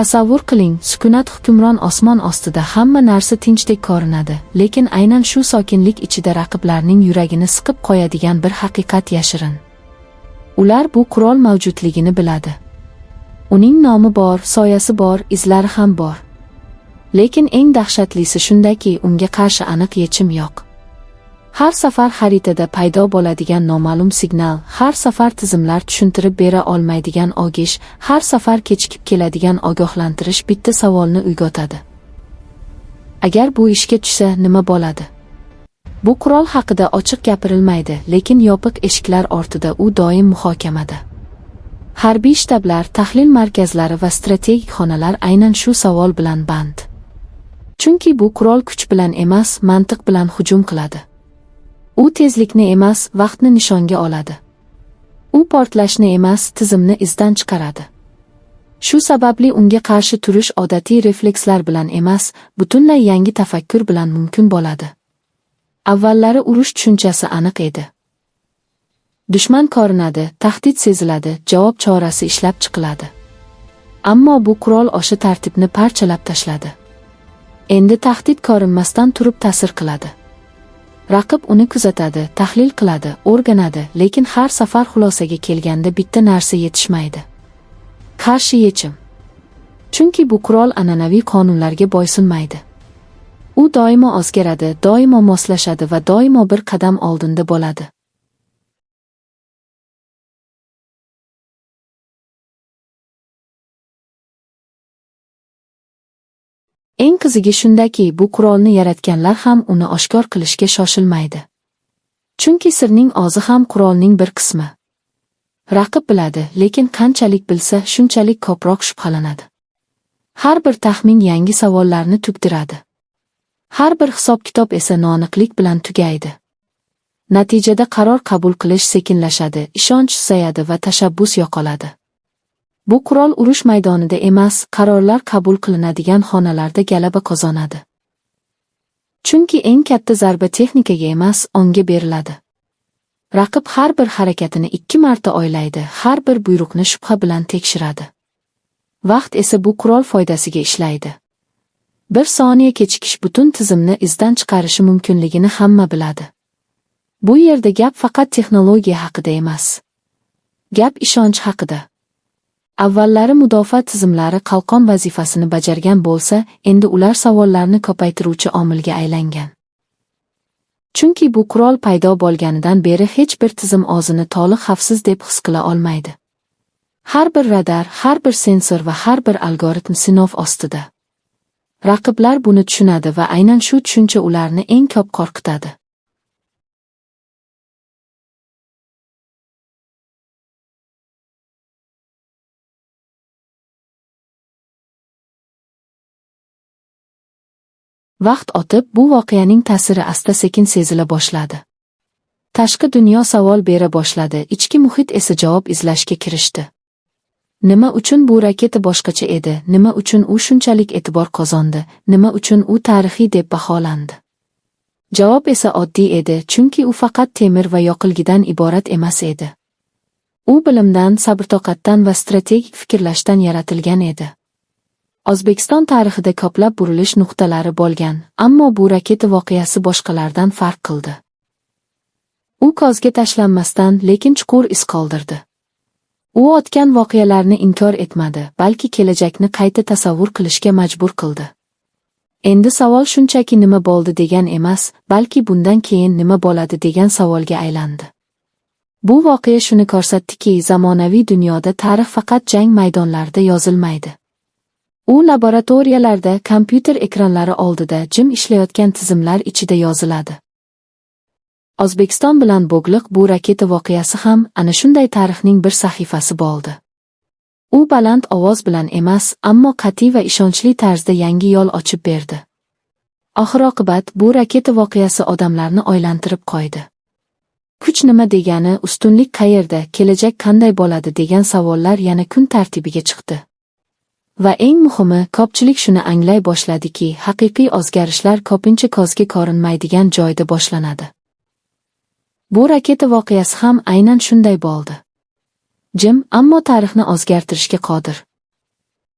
Tasavvur qiling, sukunat hukmron osmon ostida hamma narsa tinchdek ko'rinadi, lekin aynan shu sokinlik ichida raqiblarning yuragini siqib qo'yadigan bir haqiqat yashirin. Ular bu qurol mavjudligini biladi. Uning nomi bor, soyasi bor, izlari ham bor. Lekin eng dahshatlisi shundaki, unga qarshi aniq yechim yo'q. Har safar xaritada paydo bo'ladigan noma'lum signal, har safar tizimlar tushuntirib bera olmaydigan ogish, har safar kechikib keladigan ogohlantirish bitta savolni uyg'otadi. Agar bu ishga tushsa, nima bo'ladi? Bu qurol haqida ochiq gapirilmaydi, lekin yopiq eshiklar ortida u doim muhokamada. Harbiy shtablar, tahlil markazlari va strategik xonalar aynan shu savol bilan band. Chunki bu qurol kuch bilan emas, mantiq bilan hujum qiladi. U tezlikni emas, vaqtni nishonga oladi. U portlashni emas, tizimni izdan chiqaradi. Shu sababli unga qarshi turish odatiy reflekslar bilan emas, butunlay yangi tafakkur bilan mumkin bo'ladi. Avvallari urush tushunchasi aniq edi. Dushman ko'rinadi, tahdid seziladi, javob chorasi ishlab chiqiladi. Ammo bu qurol o'sha tartibni parchalab tashladi. Endi tahdid ko'rinmasdan turib ta'sir qiladi. Raqib uni kuzatadi, tahlil qiladi, o'rganadi, lekin har safar xulosaga kelganda bitta narsa yetishmaydi. Qarshi yechim. Chunki bu qurol an'anaviy qonunlarga bo'ysunmaydi. U doimo o'zgaradi, doimo moslashadi va doimo bir qadam oldinda bo'ladi. Eng qizig'i shundaki, bu qurolni yaratganlar ham uni oshkor qilishga shoshilmaydi. Chunki sirning o'zi ham qurolning bir qismi. Raqib biladi, lekin qanchalik bilsa, shunchalik ko'proq shubhalanadi. Har bir taxmin yangi savollarni tug'diradi. Har bir hisob-kitob esa noaniqlik bilan tugaydi. Natijada qaror qabul qilish sekinlashadi, ishonch susayadi va tashabbus yo'qoladi. Bu qurol urush maydonida emas, qarorlar qabul qilinadigan xonalarda g'alaba qozonadi. Chunki eng katta zarba texnikaga emas, ongga beriladi. Raqib har bir harakatini ikki marta o'ylaydi, har bir buyruqni shubha bilan tekshiradi. Vaqt esa bu qurol foydasiga ishlaydi. Bir soniya kechikish butun tizimni izdan chiqarishi mumkinligini hamma biladi. Bu yerda gap faqat texnologiya haqida emas. Gap ishonch haqida. Avvallari mudofaa tizimlari qalqon vazifasini bajargan bo'lsa, endi ular savollarni ko'paytiruvchi omilga aylangan. Chunki bu qurol paydo bo'lganidan beri hech bir tizim o'zini to'liq xavfsiz deb his qila olmaydi. Har bir radar, har bir sensor va har bir algoritm sinov ostida. Raqiblar buni tushunadi va aynan shu tushuncha ularni eng ko'p qo'rqitadi. Vaqt o'tib, bu voqeaning ta'siri asta-sekin sezila boshladi. Tashqi dunyo savol bera boshladi, ichki muhit esa javob izlashga kirishdi. Nima uchun bu raketa boshqacha edi, nima uchun u shunchalik e'tibor qozondi, nima uchun u tarixiy deb baholandi? Javob esa oddiy edi, chunki u faqat temir va yoqilgidan iborat emas edi. U bilimdan, sabr-toqatdan va strategik fikrlashdan yaratilgan edi. O'zbekiston tarixida ko'plab burilish nuqtalari bo'lgan, ammo bu raketa voqeasi boshqalardan farq qildi. U ko'zga tashlanmasdan, lekin chuqur iz qoldirdi. U o'tgan voqealarni inkor etmadi, balki kelajakni qayta tasavvur qilishga majbur qildi. Endi savol shunchaki nima bo'ldi degan emas, balki bundan keyin nima bo'ladi degan savolga aylandi. Bu voqea shuni ko'rsatdiki, zamonaviy dunyoda tarix faqat jang maydonlarida yozilmaydi. U laboratoriyalarda, kompyuter ekranlari oldida jim ishlayotgan tizimlar ichida yoziladi. O'zbekiston bilan bog'liq bu raketa voqeasi ham ana shunday tarixning bir sahifasi bo'ldi. U baland ovoz bilan emas, ammo qat'iy va ishonchli tarzda yangi yo'l ochib berdi. Oxir-oqibat bu raketa voqeasi odamlarni o'ylantirib qo'ydi. Kuch nima degani, ustunlik qayerda, kelajak qanday bo'ladi degan savollar yana kun tartibiga chiqdi. Va eng muhimi, ko'pchilik shuni anglay boshladiki, haqiqiy o'zgarishlar ko'pincha ko'zga ko'rinmaydigan joyda boshlanadi. Bu raketa voqeasi ham aynan shunday bo'ldi. Jim, ammo tarixni o'zgartirishga qodir.